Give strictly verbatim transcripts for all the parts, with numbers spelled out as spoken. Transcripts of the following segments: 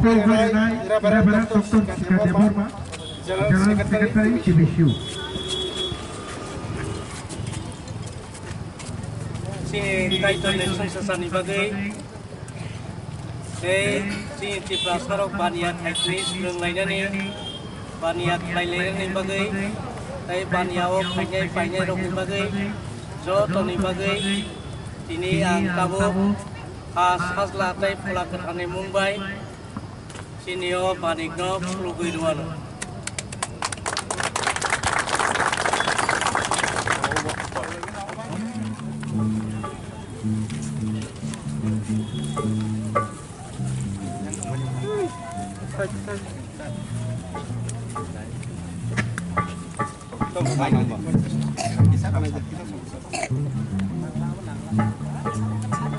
Pogbarinai Reverend Doctor Sikha Debbarma, General Secretary, T B C U. Chini Kaitor ni songsa sani bagwi tei chini Tiprasarok baniya thaitwi swrwnglainani, baniya khlailainani bagwi tei baniya o phainai painairokni bagwi jotoni bagwi tini ang tabuk ha sajla tei phola kwtharni mung bai chini o manikno khulugwi rwano.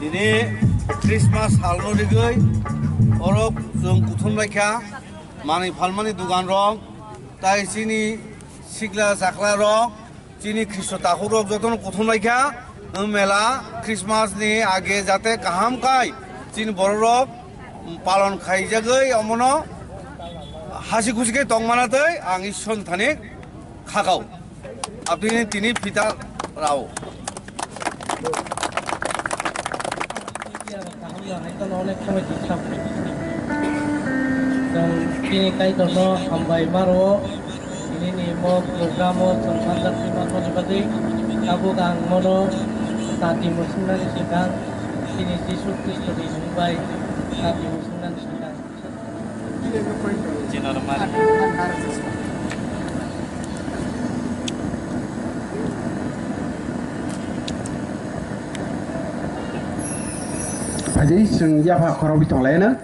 Tini Christmas salno rigwi orok chwng kuthum laikha, manwi phalmani dugan rok, tai chini sikla chakla rok, chini Khristo takhuk rok jotono kuthum laikha. Wng mela Christmas ni age jate kaham kai chini borok rok palon khaijagwi omono hasi khusi khe tongmana tei ang Ishwar thani khakao. Abdini tini pita rao. Kaham no hai tono onek somoi disturb khai. Chwng chini Kaitor no hambai maro. Tini ni mo program o chwng manjak twi manmani bagwi tabuk ang mono jati muchungnani swkang, chini Jisu Khristo ni mung bai jati muchungnani swkang. Phai di, chwng yapha khoroknwi tong lai no.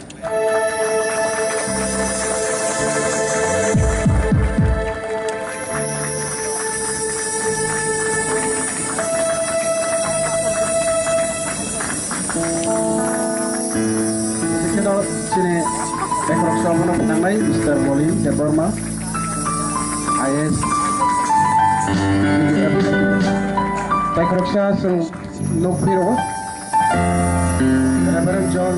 Bikheno chini bekhoroksa omono mwnangnai Mister Molin Debbarma, I A S. Bekhoroksa chwng nukphiro Reverend John